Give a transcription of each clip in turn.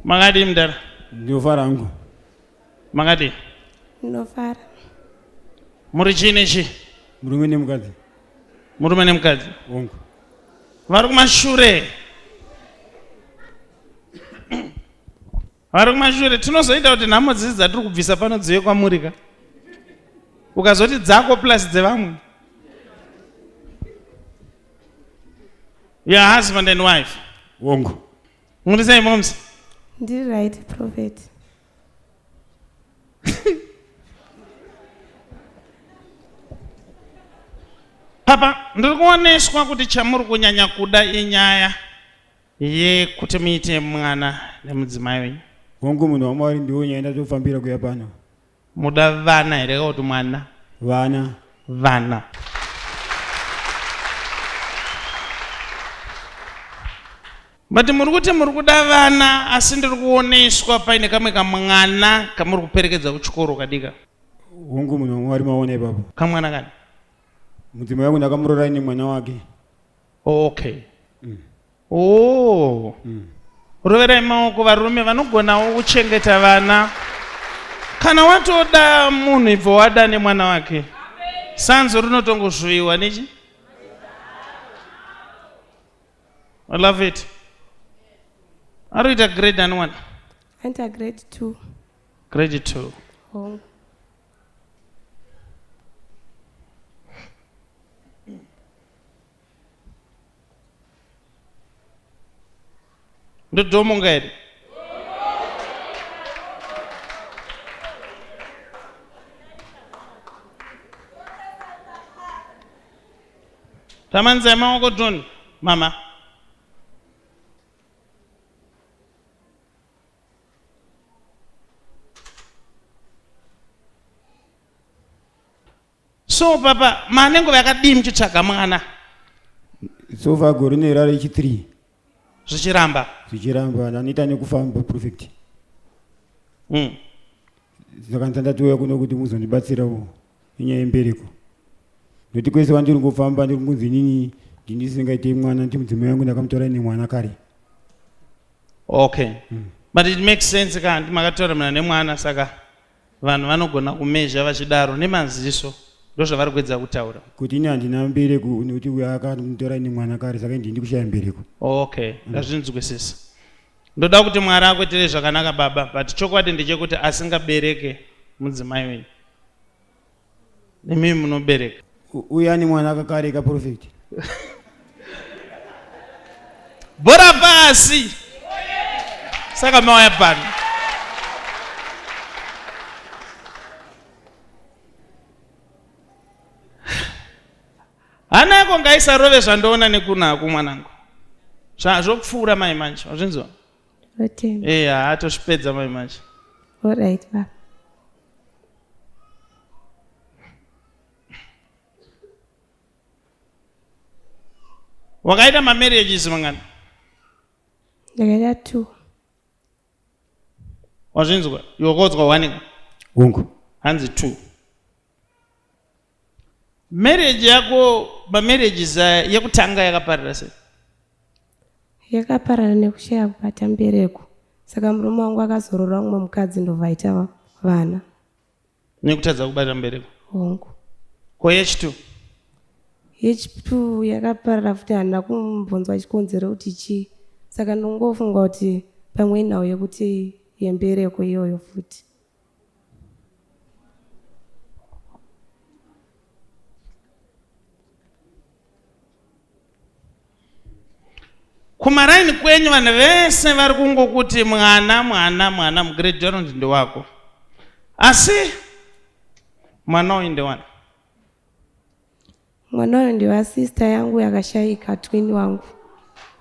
Makadii mudhara? Ndinofara hangu. Makadii? Ndinofara. Muri chii nechii? Murume nemukadzi. Murume nemukadzi? Hongu. Vari kumashure. Vari kumashure tinozoita kuti nhamo dzidzi dzatiri kubvisa pano dzive kwamuri ka. Ukazoti dzako plus dzevamwe. Your husband and wife. Hongu. Muri sei moms? Ndiri right prophet. Papa, ndiri kuoneswa kuti chamuri kunyanya kuda inyaya yekuti muite mwana nemudzimai wenyu. Hongu munhu waMwari ndiwo nyaya ndatofambira kuya pano. Muda vana here kana kuti mwana? Vana. Vana. But muri kuti muri kuda vana asi ndiri kuoneswa paine kamwe kamwana kamuri kuperekedza kuchikoro kadika. Hongu munhu waMwari maona ipapo. Kamwana kani? Mudzimai wangu ndakamuroora ine mwana wake. Okay. Oh. Roverai maoko varume vanogonawo kuchengeta vana. Kana watoda munhu ibvo wada nemwana wake. Sanzo rinotongozvuviwa nechi? I love it. Ari kuita grade ani mwana? Anoita grade 2. Grade 2. Hongu. Ndodhomonga here? Tamanzai maoko John, mama. So papa mane nguva yakadii muchitsvaga mwana? So far gore rino rari rechi 3. Zvichiramba. Zvichiramba ndanoita nekufamba prefect. Saka ndandatiuya kuno kuti muzondibatsirawo inyaya yembereko. Nekuti kwese kwandiri kufamba ndiri kunzi inini ndini ndisingaite mwana ndi mudzimai wangu ndakamutora nemwana kare. Okay. But it makes sense ka makatora mwana nemwana saka Vanhu vanogona kumezha vachidaro nemaziso ndozvavari kuedza kutaura. Kuti ini handina mbereko nekuti uyo akanditora ini mwana kare saka ndini kushaya mbereko. Okay, ndazvinzwisisa. Ndoda kuti Mwari akuitire zvakanaka baba but chokwadi ndechekuti asingabereke mudzimai wenyu. Imi munobereka. Uyo ane mwana akakareka prophet. Bhora pasi. Saka mauya pano. Hana yako ngaisarove zvandoona nekunako mwanangu. Zvopfuura mai manje, wazvinzwa? Ndotenda. Eh, haa tosvipedza mai manje. All right, baba. Wakaita mamarriages mangani? Ndakaita 2. Wazvinzwa? Iwe wakodzwa one ka? Hongu. Hanzi 2. Marriage yako, mamarriages aya yekutanga yakaparira sei? Yakaparara nekushaya kubata mbereko. Saka murume wangu akazoroora mumwe mukadzi ndobva aita vana. Nekutadza kubata mbereko? Hongu. Ko yechitu? Yechitu yakaparara futi handina kumbonzwa chikonzero kuti chii. Saka ndongofunga kuti pamwe inhau yekuti yembereko iyoyo futi. Kumaraini kwenyu vanhu vese vari kungokuti mwana mwana mwana mugrade anonzi ndewako, asi mwana uyu ndewani? Mwana uyu ndewasista yangu yakashaika, twin wangu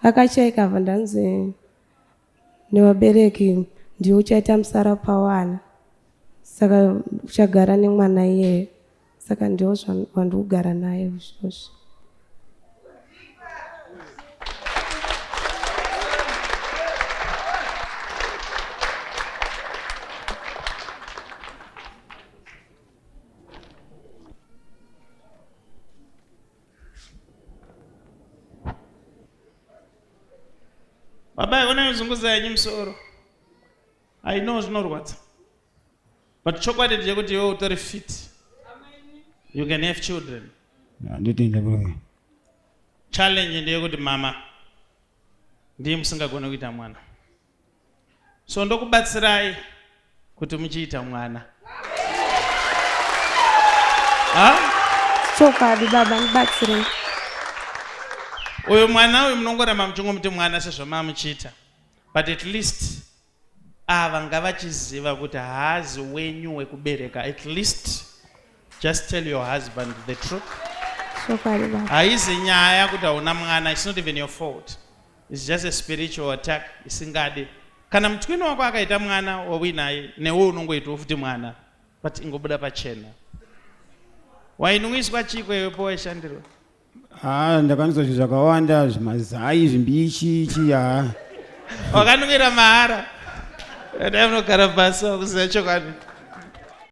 akashaika, bva ndanzi nevabereki ndiwe uchaita musara pawana, saka uchagara nemwana iyeye, saka ndiwo wandikugara naye izvozvi. Baba, ona mizunguza yenyu musoro. I know zvinorwadza, but chokwadi ndechekuti iwe utori fit, you can have children. Ndotenda, prophet. Challenge ndeyekuti mama ndiye musingagoni kuita mwana, so ndokubatsirai kuti muchiita mwana, ha? Chokwadi baba, ndibatsirei. Uyu mwana uyu munongoramba muchingomuti mwana sezvamava muchiita, but at least ava ngavachiziva kuti haazi wenyu wekubereka. At least just tell your husband the truth. Chokwadi baba. Haizi nyaya kuti hauna mwana. It's not even your fault, it's just a spiritual attack isingadi. Kana mutwini wako akaita mwana wauinaye, newe unongoitawo futi mwana, but ingobuda pachena. Wainwiswa chiko iwepo waishandirwa? Ha, ndakanzwa zvinhu zvakawanda, zvimazai, zvimbichi chi, ha. Wakanwira mahara. Dai unogara pasi wakuziva chokwadi.